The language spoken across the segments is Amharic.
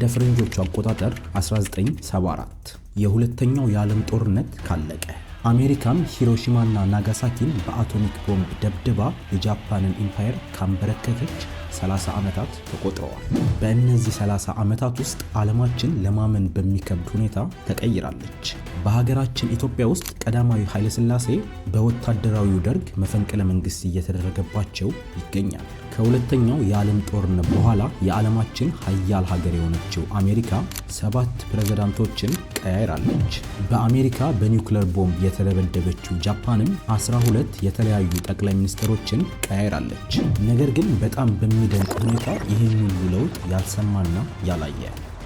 እንደ ፈረንጆቹ አቆጣጠር 1974 የሁለተኛው የዓለም ጦርነት ካለቀ፣ አሜሪካም ሂሮሺማና ናጋሳኪን በአቶሚክ ቦምብ ደብድባ የጃፓንን empire ካንበረከከች 30 ዓመታት ተቆጥረዋል። በእነዚህ 30 ዓመታት ውስጥ ዓለማችን ለማመን በሚከብድ ሁኔታ ተቀይራለች። በሀገራችን ኢትዮጵያ ውስጥ ቀዳማዊ ኃይለሥላሴ በወታደራዊው ደርግ መፈንቅለ መንግስት እየተደረገባቸው ይገኛል። ከሁለተኛው የዓለም ጦርነት በኋላ የዓለማችን ሀያል ሀገር የሆነችው አሜሪካ ሰባት ፕሬዝዳንቶችን ቀያይራለች። በአሜሪካ በኒውክለር ቦምብ የተደበደበችው ጃፓንም 12 የተለያዩ ጠቅላይ ሚኒስትሮችን ቀያይራለች። ነገር ግን በጣም በሚደንቅ ሁኔታ ይህን ሁሉ ለውጥ ያልሰማና ያላየ፣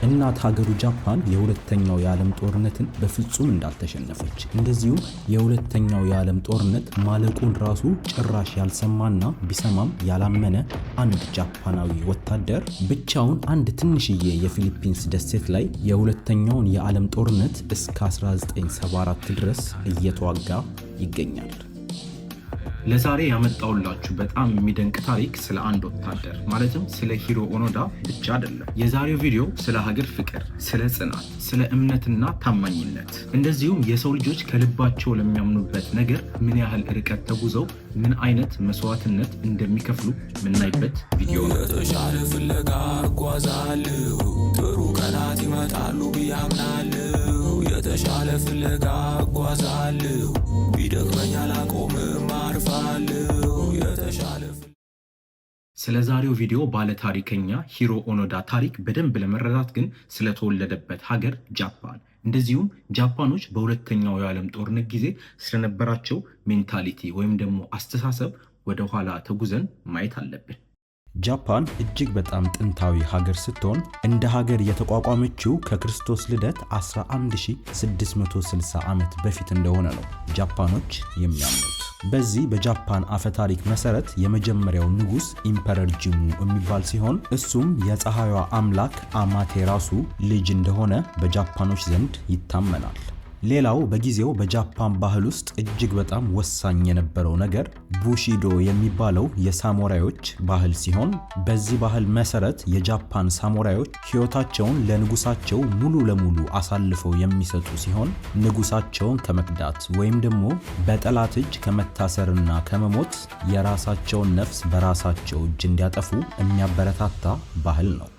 እናት ሀገሩ ጃፓን የሁለተኛው የዓለም ጦርነትን በፍጹም እንዳልተሸነፈች፣ እንደዚሁም የሁለተኛው የዓለም ጦርነት ማለቁን ራሱ ጭራሽ ያልሰማና ቢሰማም ያላመነ አንድ ጃፓናዊ ወታደር ብቻውን አንድ ትንሽዬ የፊሊፒንስ ደሴት ላይ የሁለተኛውን የዓለም ጦርነት እስከ 1974 ድረስ እየተዋጋ ይገኛል። ለዛሬ ያመጣውላችሁ በጣም የሚደንቅ ታሪክ ስለ አንድ ወታደር፣ ማለትም ስለ ሂሮ ኦኖዳ ብቻ አይደለም። የዛሬው ቪዲዮ ስለ ሀገር ፍቅር፣ ስለ ጽናት፣ ስለ እምነትና ታማኝነት፣ እንደዚሁም የሰው ልጆች ከልባቸው ለሚያምኑበት ነገር ምን ያህል ርቀት ተጉዘው ምን አይነት መስዋዕትነት እንደሚከፍሉ የምናይበት ቪዲዮ ነው። የተሻለ ፍለጋ እጓዛለሁ፣ ጥሩ ቀናት ይመጣሉ ብዬ አምናለሁ። የተሻለ ፍለጋ እጓዛለሁ፣ ቢደክመኝ አላቆምም፣ አርፋለሁ። የተሻለ ስለ ዛሬው ቪዲዮ ባለታሪከኛ ሂሮ ኦኖዳ ታሪክ በደንብ ለመረዳት ግን ስለተወለደበት ሀገር ጃፓን፣ እንደዚሁም ጃፓኖች በሁለተኛው የዓለም ጦርነት ጊዜ ስለነበራቸው mentality ወይም ደግሞ አስተሳሰብ ወደኋላ ተጉዘን ማየት አለብን። ጃፓን እጅግ በጣም ጥንታዊ ሀገር ስትሆን እንደ ሀገር የተቋቋመችው ከክርስቶስ ልደት 11660 ዓመት በፊት እንደሆነ ነው ጃፓኖች የሚያምኑት። በዚህ በጃፓን አፈታሪክ መሰረት የመጀመሪያው ንጉስ Emperor ጂሙ የሚባል ሲሆን እሱም የፀሐይዋ አምላክ አማቴራሱ ልጅ እንደሆነ በጃፓኖች ዘንድ ይታመናል። ሌላው በጊዜው በጃፓን ባህል ውስጥ እጅግ በጣም ወሳኝ የነበረው ነገር ቡሺዶ የሚባለው የሳሙራዮች ባህል ሲሆን በዚህ ባህል መሰረት የጃፓን ሳሙራዮች ሕይወታቸውን ለንጉሳቸው ሙሉ ለሙሉ አሳልፈው የሚሰጡ ሲሆን ንጉሳቸውን ከመክዳት ወይም ደግሞ በጠላት እጅ ከመታሰርና ከመሞት የራሳቸውን ነፍስ በራሳቸው እጅ እንዲያጠፉ የሚያበረታታ ባህል ነው።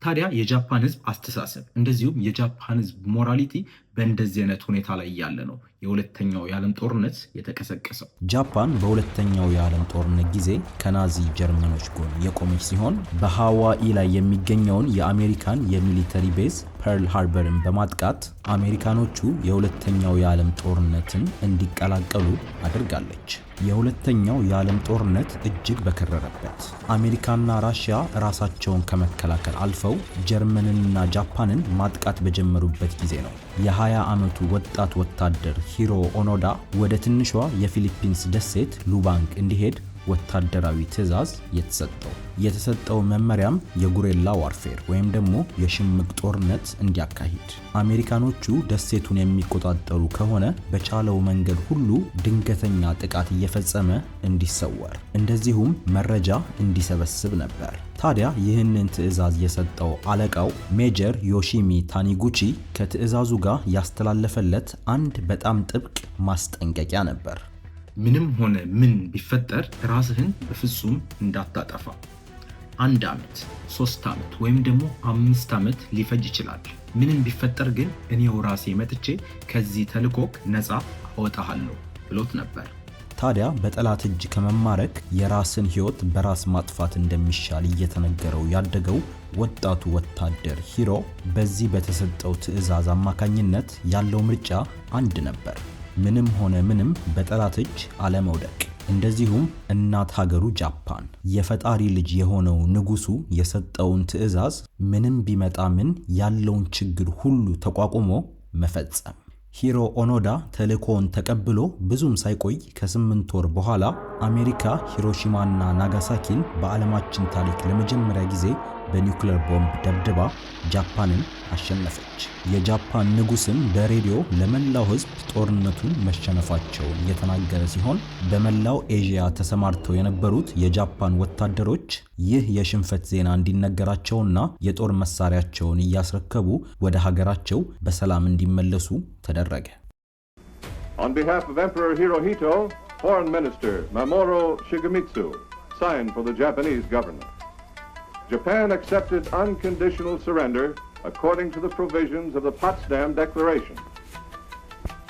ታዲያ የጃፓን ህዝብ አስተሳሰብ እንደዚሁም የጃፓን ህዝብ morality በእንደዚህ አይነት ሁኔታ ላይ እያለ ነው የሁለተኛው የዓለም ጦርነት የተቀሰቀሰው። ጃፓን በሁለተኛው የዓለም ጦርነት ጊዜ ከናዚ ጀርመኖች ጎን የቆመች ሲሆን በሃዋኢ ላይ የሚገኘውን የአሜሪካን የ military base ፐርል ሃርበርን በማጥቃት አሜሪካኖቹ የሁለተኛው የዓለም ጦርነትን እንዲቀላቀሉ አድርጋለች። የሁለተኛው የዓለም ጦርነት እጅግ በከረረበት፣ አሜሪካና ራሽያ ራሳቸውን ከመከላከል አልፈው ጀርመንንና ጃፓንን ማጥቃት በጀመሩበት ጊዜ ነው የ20 ዓመቱ ወጣት ወታደር ሂሮ ኦኖዳ ወደ ትንሿ የፊሊፒንስ ደሴት ሉባንግ እንዲሄድ ወታደራዊ ትዕዛዝ የተሰጠው። የተሰጠው መመሪያም የ guerrilla warfare ወይም ደግሞ የሽምቅ ጦርነት እንዲያካሂድ፣ አሜሪካኖቹ ደሴቱን የሚቆጣጠሩ ከሆነ በቻለው መንገድ ሁሉ ድንገተኛ ጥቃት እየፈጸመ እንዲሰወር፣ እንደዚሁም መረጃ እንዲሰበስብ ነበር። ታዲያ ይህንን ትዕዛዝ የሰጠው አለቃው ሜጀር ዮሺሚ ታኒጉቺ ከትዕዛዙ ጋር ያስተላለፈለት አንድ በጣም ጥብቅ ማስጠንቀቂያ ነበር። ምንም ሆነ ምን ቢፈጠር ራስህን በፍጹም እንዳታጠፋ። አንድ ዓመት፣ 3 ዓመት ወይም ደግሞ 5 ዓመት ሊፈጅ ይችላል። ምንም ቢፈጠር ግን እኔው ራሴ መጥቼ ከዚህ ተልኮክ ነፃ አወጣሃለሁ ብሎት ነበር። ታዲያ በጠላት እጅ ከመማረክ የራስን ሕይወት በራስ ማጥፋት እንደሚሻል እየተነገረው ያደገው ወጣቱ ወታደር ሂሮ በዚህ በተሰጠው ትዕዛዝ አማካኝነት ያለው ምርጫ አንድ ነበር። ምንም ሆነ ምንም በጠላት እጅ አለመውደቅ። እንደዚሁም እናት ሀገሩ ጃፓን የፈጣሪ ልጅ የሆነው ንጉሱ የሰጠውን ትዕዛዝ ምንም ቢመጣ ምን ያለውን ችግር ሁሉ ተቋቁሞ መፈጸም። ሂሮ ኦኖዳ ተልእኮውን ተቀብሎ ብዙም ሳይቆይ ከ8 ወር በኋላ አሜሪካ ሂሮሺማና ናጋሳኪን በዓለማችን ታሪክ ለመጀመሪያ ጊዜ በ በኒውክለር ቦምብ ደብድባ ጃፓንን አሸነፈች። የጃፓን ንጉስም በሬዲዮ ለመላው ሕዝብ ጦርነቱን መሸነፋቸውን የተናገረ ሲሆን፣ በመላው ኤዥያ ተሰማርተው የነበሩት የጃፓን ወታደሮች ይህ የሽንፈት ዜና እንዲነገራቸውና የጦር መሳሪያቸውን እያስረከቡ ወደ ሀገራቸው በሰላም እንዲመለሱ ተደረገ። On behalf of Emperor Hirohito, Foreign Minister Mamoru Shigemitsu signed for the Japanese government. Japan accepted unconditional surrender according to the provisions of the Potsdam Declaration.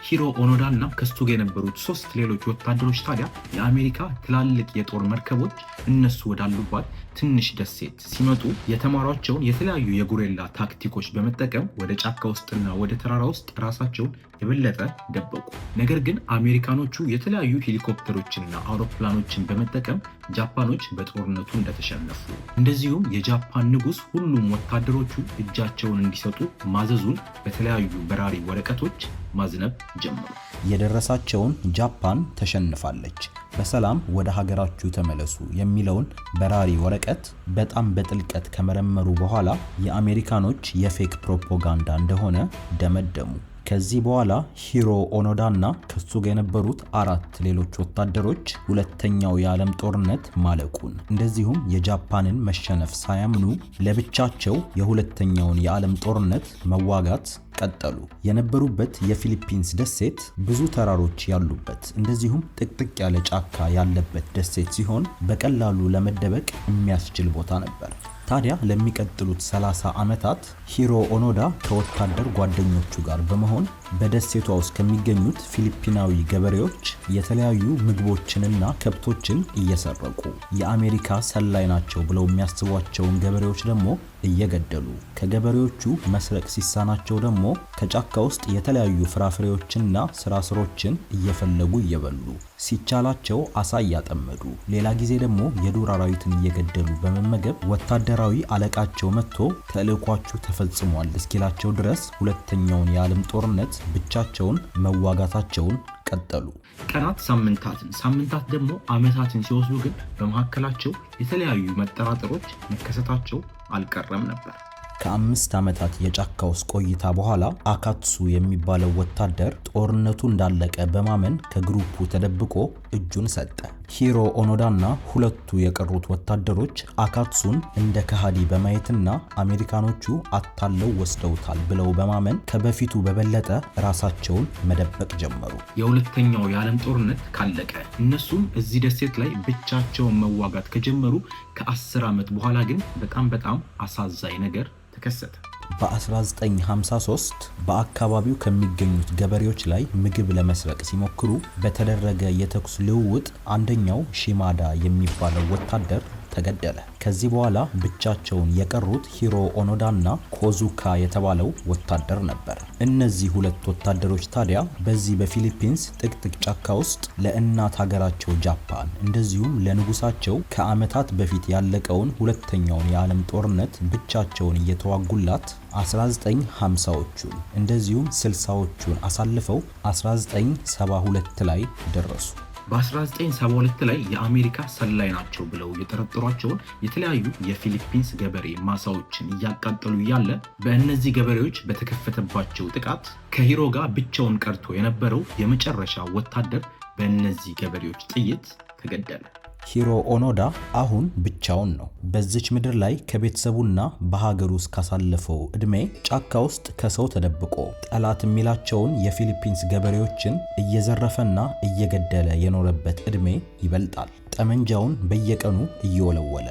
ሂሮ ኦኖዳ እና ከሱ ጋር የነበሩት ሶስት ሌሎች ወታደሮች ታዲያ የአሜሪካ ትላልቅ የጦር መርከቦች እነሱ ወዳሉባት ትንሽ ደሴት ሲመጡ የተማሯቸውን የተለያዩ የ guerrilla ታክቲኮች በመጠቀም ወደ ጫካ ውስጥና ወደ ተራራ ውስጥ ራሳቸውን የበለጠ ደበቁ። ነገር ግን አሜሪካኖቹ የተለያዩ ሄሊኮፕተሮችንና አውሮፕላኖችን በመጠቀም ጃፓኖች በጦርነቱ እንደተሸነፉ፣ እንደዚሁም የጃፓን ንጉሥ ሁሉም ወታደሮቹ እጃቸውን እንዲሰጡ ማዘዙን በተለያዩ በራሪ ወረቀቶች ማዝነብ ጀመሩ። የደረሳቸውን ጃፓን ተሸንፋለች፣ በሰላም ወደ ሀገራችሁ ተመለሱ የሚለውን በራሪ ወረቀት በጣም በጥልቀት ከመረመሩ በኋላ የአሜሪካኖች የ fake ፕሮፓጋንዳ እንደሆነ ደመደሙ። ከዚህ በኋላ ሂሮ ኦኖዳና ከሱ ጋር የነበሩት አራት ሌሎች ወታደሮች ሁለተኛው የዓለም ጦርነት ማለቁን እንደዚሁም የጃፓንን መሸነፍ ሳያምኑ ለብቻቸው የሁለተኛውን የዓለም ጦርነት መዋጋት ቀጠሉ። የነበሩበት የፊሊፒንስ ደሴት ብዙ ተራሮች ያሉበት እንደዚሁም ጥቅጥቅ ያለ ጫካ ያለበት ደሴት ሲሆን፣ በቀላሉ ለመደበቅ የሚያስችል ቦታ ነበር። ታዲያ ለሚቀጥሉት 30 ዓመታት ሂሮ ኦኖዳ ከወታደር ጓደኞቹ ጋር በመሆን በደሴቷ ውስጥ ከሚገኙት ፊሊፒናዊ ገበሬዎች የተለያዩ ምግቦችንና ከብቶችን እየሰረቁ፣ የአሜሪካ ሰላይ ናቸው ብለው የሚያስቧቸውን ገበሬዎች ደግሞ እየገደሉ፣ ከገበሬዎቹ መስረቅ ሲሳናቸው ደግሞ ከጫካ ውስጥ የተለያዩ ፍራፍሬዎችንና ስራስሮችን እየፈለጉ እየበሉ፣ ሲቻላቸው አሳ እያጠመዱ፣ ሌላ ጊዜ ደግሞ የዱር አራዊትን እየገደሉ በመመገብ ወታደራዊ አለቃቸው መጥቶ ተልዕኳችሁ ተፈጽሟል እስኪላቸው ድረስ ሁለተኛውን የዓለም ጦርነት ብቻቸውን መዋጋታቸውን ቀጠሉ። ቀናት ሳምንታትን፣ ሳምንታት ደግሞ ዓመታትን ሲወስዱ ግን በመካከላቸው የተለያዩ መጠራጠሮች መከሰታቸው አልቀረም ነበር። ከ5 ዓመታት የጫካ ውስጥ ቆይታ በኋላ አካትሱ የሚባለው ወታደር ጦርነቱ እንዳለቀ በማመን ከ group ኡ ተደብቆ እጁን ሰጠ። ሂሮ ኦኖዳና ሁለቱ የቀሩት ወታደሮች አካትሱን እንደ ከሃዲ በማየትና አሜሪካኖቹ አታለው ወስደውታል ብለው በማመን ከበፊቱ በበለጠ ራሳቸውን መደበቅ ጀመሩ። የሁለተኛው የዓለም ጦርነት ካለቀ፣ እነሱም እዚህ ደሴት ላይ ብቻቸውን መዋጋት ከጀመሩ ከ10 ዓመት በኋላ ግን በጣም በጣም አሳዛኝ ነገር ተከሰተ። በ1953 በአካባቢው ከሚገኙት ገበሬዎች ላይ ምግብ ለመስረቅ ሲሞክሩ በተደረገ የተኩስ ልውውጥ አንደኛው ሺማዳ የሚባለው ወታደር ተገደለ። ከዚህ በኋላ ብቻቸውን የቀሩት ሂሮ ኦኖዳና ኮዙካ የተባለው ወታደር ነበር። እነዚህ ሁለት ወታደሮች ታዲያ በዚህ በፊሊፒንስ ጥቅጥቅ ጫካ ውስጥ ለእናት ሀገራቸው ጃፓን እንደዚሁም ለንጉሳቸው ከዓመታት በፊት ያለቀውን ሁለተኛውን የዓለም ጦርነት ብቻቸውን እየተዋጉላት 1950ዎቹን እንደዚሁም 60ዎቹን አሳልፈው 1972 ላይ ደረሱ። በ1972 ላይ የአሜሪካ ሰላይ ናቸው ብለው የጠረጠሯቸውን የተለያዩ የፊሊፒንስ ገበሬ ማሳዎችን እያቃጠሉ እያለ በእነዚህ ገበሬዎች በተከፈተባቸው ጥቃት ከሂሮ ጋር ብቻውን ቀርቶ የነበረው የመጨረሻ ወታደር በእነዚህ ገበሬዎች ጥይት ተገደለ። ሂሮ ኦኖዳ አሁን ብቻውን ነው። በዚች ምድር ላይ ከቤተሰቡና በሀገሩ ውስጥ ካሳለፈው ዕድሜ ጫካ ውስጥ ከሰው ተደብቆ ጠላት የሚላቸውን የፊሊፒንስ ገበሬዎችን እየዘረፈና እየገደለ የኖረበት ዕድሜ ይበልጣል። ጠመንጃውን በየቀኑ እየወለወለ፣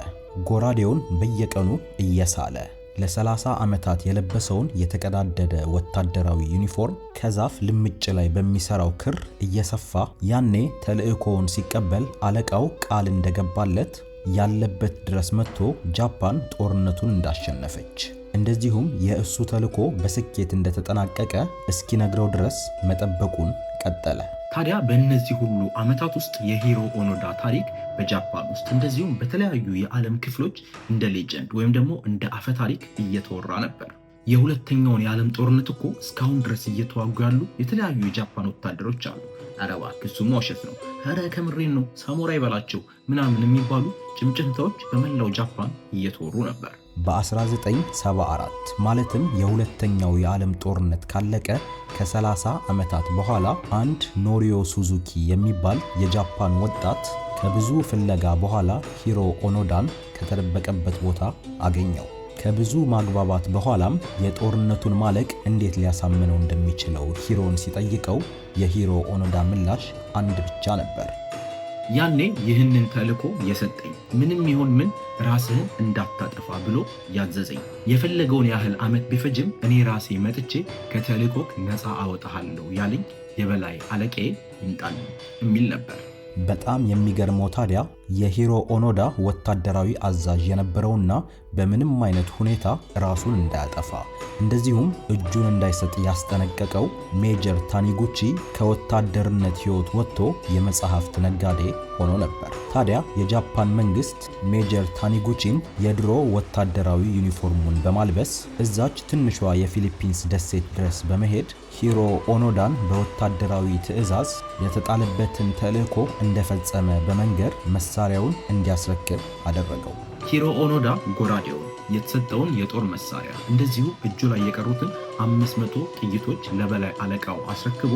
ጎራዴውን በየቀኑ እየሳለ፣ ለ30 ዓመታት የለበሰውን የተቀዳደደ ወታደራዊ ዩኒፎርም ከዛፍ ልምጭ ላይ በሚሰራው ክር እየሰፋ፣ ያኔ ተልዕኮውን ሲቀበል አለቃው ቃል እንደገባለት ያለበት ድረስ መጥቶ ጃፓን ጦርነቱን እንዳሸነፈች እንደዚሁም የእሱ ተልዕኮ በስኬት እንደተጠናቀቀ እስኪነግረው ድረስ መጠበቁን ቀጠለ። ታዲያ በእነዚህ ሁሉ ዓመታት ውስጥ የሂሮ ኦኖዳ ታሪክ በጃፓን ውስጥ እንደዚሁም በተለያዩ የዓለም ክፍሎች እንደ legend ወይም ደግሞ እንደ አፈ ታሪክ እየተወራ ነበር። የሁለተኛውን የዓለም ጦርነት እኮ እስካሁን ድረስ እየተዋጉ ያሉ የተለያዩ የጃፓን ወታደሮች አሉ። ኧረ እባክህ እሱማ ውሸት ነው፣ ኧረ ከምሬን ነው፣ ሳሙራይ በላቸው ምናምን የሚባሉ ጭምጭምታዎች በመላው ጃፓን እየተወሩ ነበር። በ1974 ማለትም የሁለተኛው የዓለም ጦርነት ካለቀ ከ30 ዓመታት በኋላ አንድ ኖሪዮ ሱዙኪ የሚባል የጃፓን ወጣት ከብዙ ፍለጋ በኋላ ሂሮ ኦኖዳን ከተደበቀበት ቦታ አገኘው። ከብዙ ማግባባት በኋላም የጦርነቱን ማለቅ እንዴት ሊያሳምነው እንደሚችለው ሂሮን ሲጠይቀው የሂሮ ኦኖዳ ምላሽ አንድ ብቻ ነበር። ያኔ ይህንን ተልዕኮ የሰጠኝ ምንም ይሁን ምን ራስህን እንዳታጠፋ ብሎ ያዘዘኝ፣ የፈለገውን ያህል ዓመት ቢፈጅም እኔ ራሴ መጥቼ ከተልዕኮክ ነፃ አወጣሃለሁ ያለኝ የበላይ አለቃዬ ይምጣልኝ የሚል ነበር። በጣም የሚገርመው ታዲያ የሂሮ ኦኖዳ ወታደራዊ አዛዥ የነበረውና በምንም አይነት ሁኔታ ራሱን እንዳያጠፋ እንደዚሁም እጁን እንዳይሰጥ ያስጠነቀቀው ሜጀር ታኒጉቺ ከወታደርነት ሕይወት ወጥቶ የመጽሐፍት ነጋዴ ሆኖ ነበር። ታዲያ የጃፓን መንግስት ሜጀር ታኒጉቺን የድሮ ወታደራዊ ዩኒፎርሙን በማልበስ እዛች ትንሿ የፊሊፒንስ ደሴት ድረስ በመሄድ ሂሮ ኦኖዳን በወታደራዊ ትዕዛዝ የተጣለበትን ተልዕኮ እንደፈጸመ በመንገር መሳሪያውን እንዲያስረክብ አደረገው። ሂሮ ኦኖዳ ጎራዴውን፣ የተሰጠውን የጦር መሳሪያ፣ እንደዚሁ እጁ ላይ የቀሩትን 500 ጥይቶች ለበላይ አለቃው አስረክቦ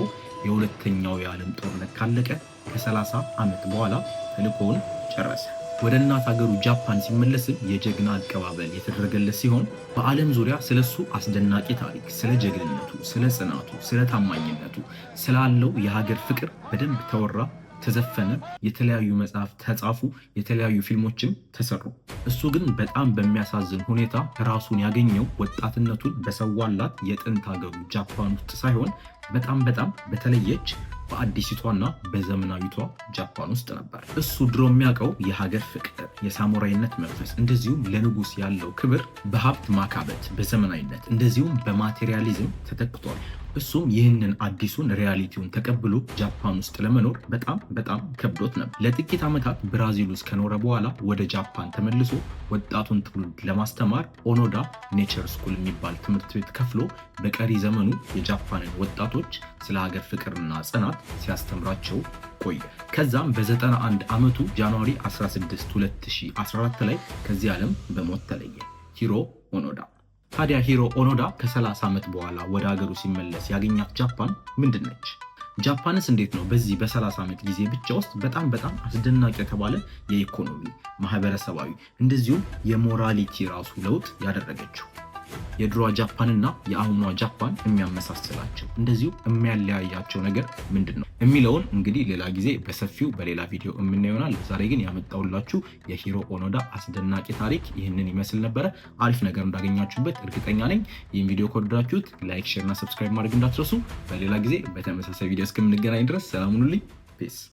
የሁለተኛው የዓለም ጦርነት ካለቀ ከ30 ዓመት በኋላ ተልዕኮውን ጨረሰ። ወደ እናት ሀገሩ ጃፓን ሲመለስም የጀግና አቀባበል የተደረገለት ሲሆን በዓለም ዙሪያ ስለሱ አስደናቂ ታሪክ፣ ስለ ጀግንነቱ፣ ስለ ጽናቱ፣ ስለ ታማኝነቱ፣ ስላለው የሀገር ፍቅር በደንብ ተወራ፣ ተዘፈነ፣ የተለያዩ መጽሐፍ ተጻፉ፣ የተለያዩ ፊልሞችም ተሰሩ። እሱ ግን በጣም በሚያሳዝን ሁኔታ ራሱን ያገኘው ወጣትነቱን በሰዋላት የጥንት ሀገሩ ጃፓን ውስጥ ሳይሆን በጣም በጣም በተለየች በአዲሲቷና በዘመናዊቷ ጃፓን ውስጥ ነበር። እሱ ድሮ የሚያውቀው የሀገር ፍቅር፣ የሳሙራይነት መንፈስ፣ እንደዚሁም ለንጉስ ያለው ክብር በሀብት ማካበት፣ በዘመናዊነት እንደዚሁም በ materialism ተተክቷል። እሱም ይህንን አዲሱን reality ውን ተቀብሎ ጃፓን ውስጥ ለመኖር በጣም በጣም ከብዶት ነበር። ለጥቂት ዓመታት ብራዚል ውስጥ ከኖረ በኋላ ወደ ጃፓን ተመልሶ ወጣቱን ትውልድ ለማስተማር ኦኖዳ Nature School የሚባል ትምህርት ቤት ከፍሎ በቀሪ ዘመኑ የጃፓንን ወጣቶች ስለ ሀገር ፍቅርና ጽናት ሲያስተምራቸው ቆየ። ከዛም በ91 ዓመቱ January 16 2014 ላይ ከዚህ ዓለም በሞት ተለየ ሂሮ ኦኖዳ። ታዲያ ሂሮ ኦኖዳ ከ30 ዓመት በኋላ ወደ ሀገሩ ሲመለስ ያገኛት ጃፓን ምንድን ነች? ጃፓንስ እንዴት ነው በዚህ በ30 ዓመት ጊዜ ብቻ ውስጥ በጣም በጣም አስደናቂ የተባለ የኢኮኖሚ፣ ማህበረሰባዊ እንደዚሁም የ morality ራሱ ለውጥ ያደረገችው? የድሮዋ ጃፓንና የአሁኗ ጃፓን የሚያመሳስላቸው እንደዚሁ የሚያለያያቸው ነገር ምንድን ነው የሚለውን እንግዲህ ሌላ ጊዜ በሰፊው በሌላ ቪዲዮ የምናየው ይሆናል። ዛሬ ግን ያመጣሁላችሁ የሂሮ ኦኖዳ አስደናቂ ታሪክ ይህንን ይመስል ነበረ። አሪፍ ነገር እንዳገኛችሁበት እርግጠኛ ነኝ። ይህን ቪዲዮ ከወደዳችሁት like፣ share እና subscribe ማድረግ እንዳትረሱ። በሌላ ጊዜ በተመሳሳይ ቪዲዮ እስከምንገናኝ ድረስ ሰላም ሁኑልኝ። Peace.